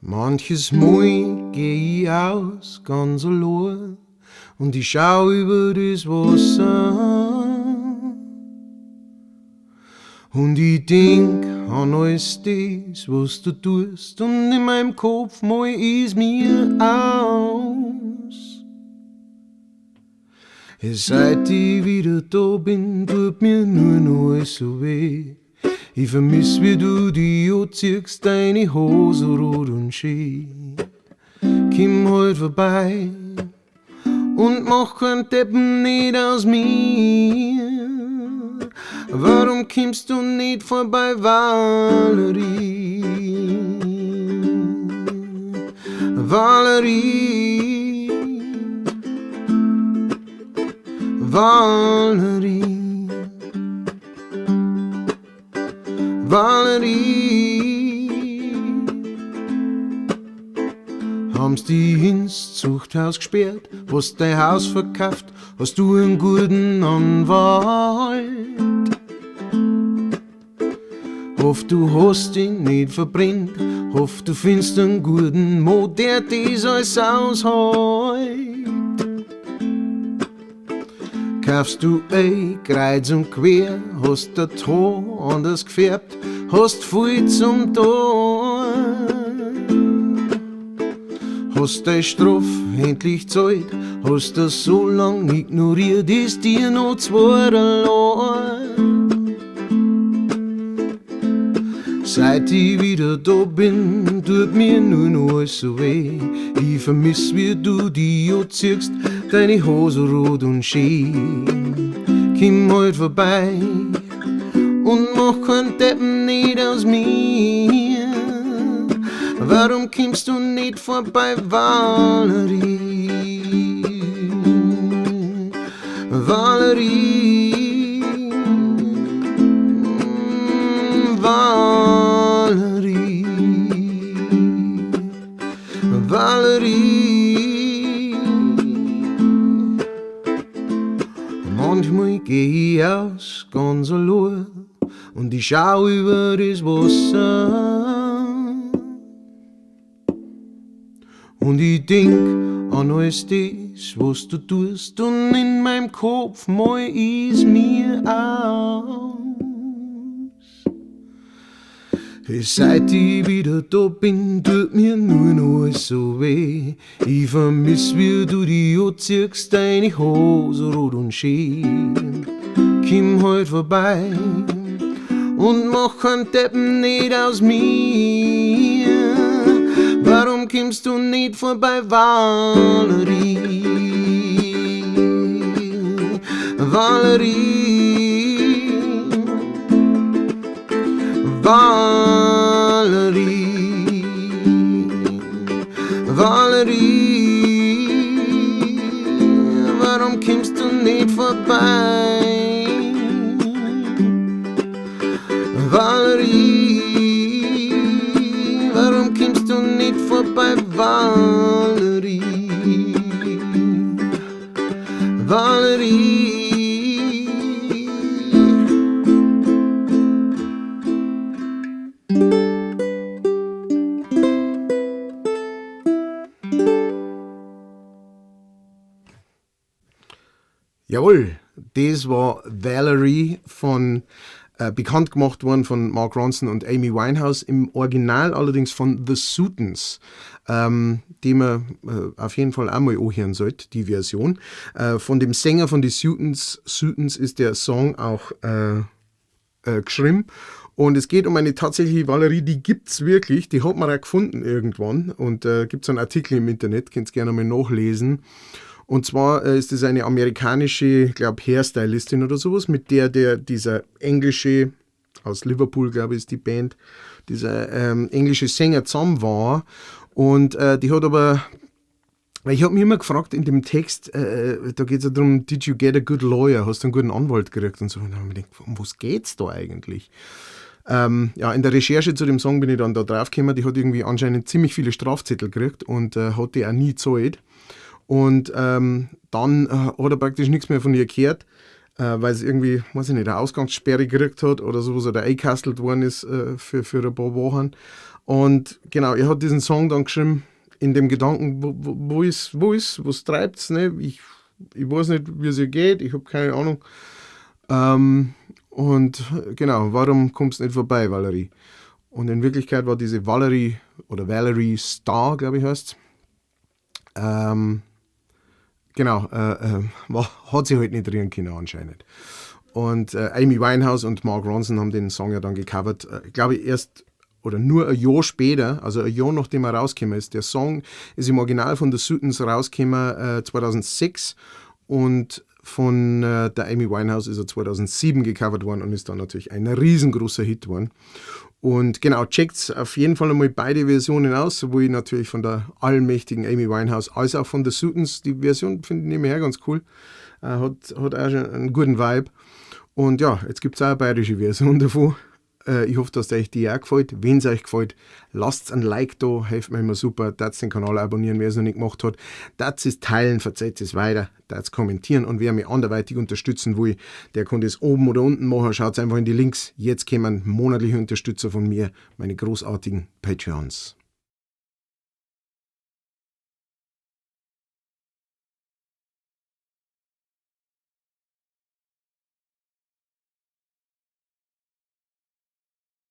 Manches Mal geh ich aus, ganz allein, und ich schau über das Wasser. Und ich denk an alles das, was du tust, und in meinem Kopf mal ich's mir aus. Seit ich wieder da bin, tut mir nur noch alles so weh. Ich vermiss, wie du dich anziehst, deine Hose rot und schön. Komm halt vorbei und mach keinen Deppen nicht aus mir. Warum kommst du nicht vorbei, Valerie? Valerie, Valerie, Valerie. Haben's dich ins Zuchthaus gesperrt, hast dein Haus verkauft, hast du einen guten Anwalt? Hoff, du hast ihn nicht verbrennt, hoff, du findest einen guten Mo, der das alles aushält. Kaufst du ey kreuz und quer, hast der Tor anders gefärbt, hast viel zum Tor. Hast deine Strafe endlich gezahlt, hast das so lang ignoriert, ist dir noch zweierlei. Seit ich wieder da bin, tut mir nur noch alles so weh. Ich vermiss, wie du dich anziehst, deine Hose rot und schön. Komm halt vorbei und mach keinen Deppen nicht aus mir. Warum kommst du nicht vorbei, Valerie? Valerie, Valerie, Valerie. Manchmal geh ich aus, ganz allein, und ich schau über das Wasser. Und ich denk an alles das, was du tust, und in meinem Kopf mal ich's mir aus. Seit ich wieder da bin, tut mir nur noch alles so weh. Ich vermiss, wie du dich anziehst, deine Hose rot und schön. Komm halt vorbei und mach keinen Deppen nicht aus mir. Warum kommst du nicht vorbei, Valerie? Valerie, Valerie, Valerie, warum kommst du nicht vorbei? Valerie, warum kommst du nicht vorbei, Valerie? Valerie. Jawohl, das war Valerie von bekannt gemacht worden von Mark Ronson und Amy Winehouse, im Original allerdings von The Sutons, die man auf jeden Fall auch mal anhören sollte, die Version. Von dem Sänger von The Sutons, Sutons ist der Song auch geschrieben. Und es geht um eine tatsächliche Valerie, die gibt's wirklich, die hat man auch gefunden irgendwann. Und gibt's einen Artikel im Internet, könnt's gerne mal nachlesen. Und zwar ist es eine amerikanische, glaub, Hairstylistin oder sowas, mit der dieser englische, aus Liverpool, glaub ich, ist die Band, dieser englische Sänger zusammen war. Und die hat aber, weil ich hab mich immer gefragt in dem Text, da geht's ja darum, did you get a good lawyer? Hast du einen guten Anwalt gekriegt? Und so. Und dann hab ich mir gedacht, um was geht's da eigentlich? Ja, in der Recherche zu dem Song bin ich dann da drauf gekommen, die hat irgendwie anscheinend ziemlich viele Strafzettel gekriegt und hat die auch nie gezahlt. Und dann hat er praktisch nichts mehr von ihr gehört, weil sie irgendwie, weiß ich nicht, eine Ausgangssperre gekriegt hat oder sowas oder eingekastelt worden ist für ein paar Wochen. Und genau, er hat diesen Song dann geschrieben in dem Gedanken, wo ist, was treibt's, ne? Ich weiß nicht, wie es ihr geht, ich habe keine Ahnung. Und genau, warum kommst du nicht vorbei, Valerie? Und in Wirklichkeit war diese Valerie oder Valerie Starr, glaube ich, heißt. Genau, hat sie halt nicht rühren können anscheinend. Und Amy Winehouse und Mark Ronson haben den Song ja dann gecovert, glaube ich, erst oder nur ein Jahr später, also ein Jahr, nachdem er rausgekommen ist. Der Song ist im Original von The Sutons rausgekommen 2006 und von der Amy Winehouse ist er 2007 gecovert worden und ist dann natürlich ein riesengroßer Hit geworden. Und genau, checkt auf jeden Fall einmal beide Versionen aus, sowohl natürlich von der allmächtigen Amy Winehouse als auch von The Sutons. Die Version finde ich nebenher ganz cool. Hat auch schon einen guten Vibe. Und ja, jetzt gibt es auch eine bayerische Version davon. Ich hoffe, dass euch die auch gefällt. Wenn es euch gefällt, lasst ein Like da, hilft mir immer super. Dazu den Kanal abonnieren, wer es noch nicht gemacht hat. Dazu es teilen, verzählt es weiter, dazu kommentieren und wer mich anderweitig unterstützen will, der kann das oben oder unten machen. Schaut einfach in die Links. Jetzt kommen monatliche Unterstützer von mir, meine großartigen Patreons.